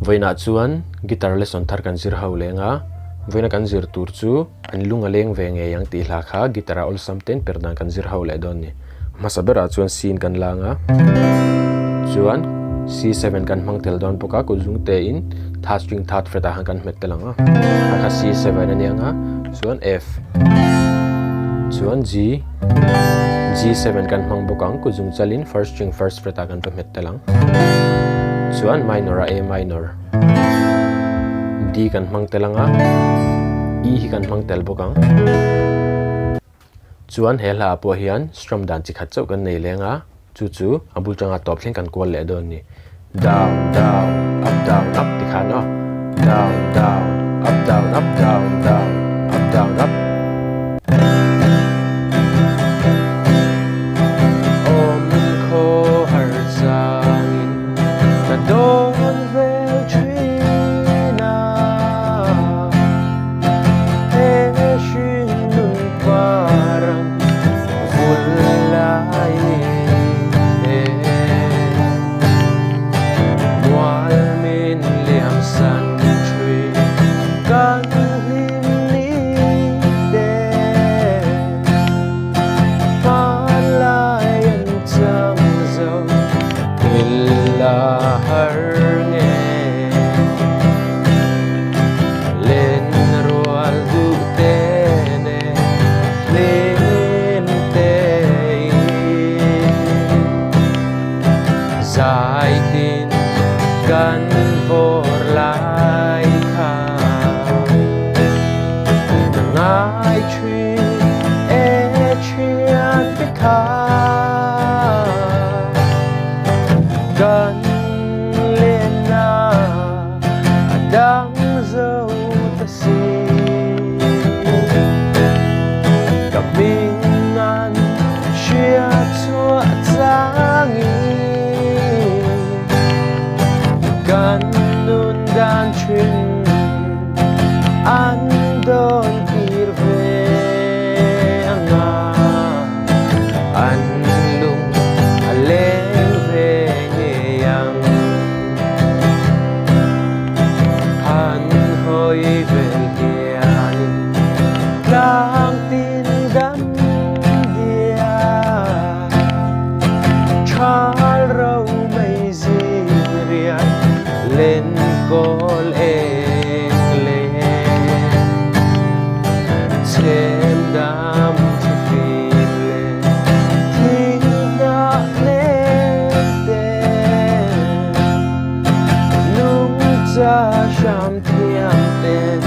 Vawiinah chuan guitar lesson thar kan zir ho leng a, vawiina kan zir tur chu an lung a leng ve ngei ang tih hla kha guitar ah awlsam ten per dan kan zir ho leh dawn ni. Hmasa berah chuan C in kan lang a, chuan C7 kan hmang tel dawn bawk a, kut zung te in third string third fret ah khan kan hmet tel ang a, kha kha C7 a nia ang a, chuan F, chuan G, G7 kan hmang bawk ang, kut zung chalin first string first fret ah kan va hmet tel ang. Chuan minor a A minor, D kan hmang tel ang a, E hi kan hmang tel bawk ang. Chuan he hla ah pawh hian strum dan chi khat chauh kan nei leng a, chu chu a bul tanga tawp thleng kan kual leh dawn a ni. Down, down, up, down, up ti khan aw. Down, down, up, down, up, down, down, up, down, up. Awm khaw har changin ka dawn vel thin a, he hringnun parang vul lai ni e. Mual min liam san thui kan hlim ni te. Hmanlai an cham zo ila har nge. Len rual duh te ne hlim te in. Zai tin kan vawr lai kha ngai thin e thian te kha kan len na a dang zo ta si ka hming an hriat chhuah changin kan nun dan thin an dawn kir ve anga an lung a leng ve ngei ang han hawi vel hianin tlang tin dam dia thal ro mei zing riai len kawl eng le chhem dam thi fim le thing hnah hnem te nungcha hram thiam ten.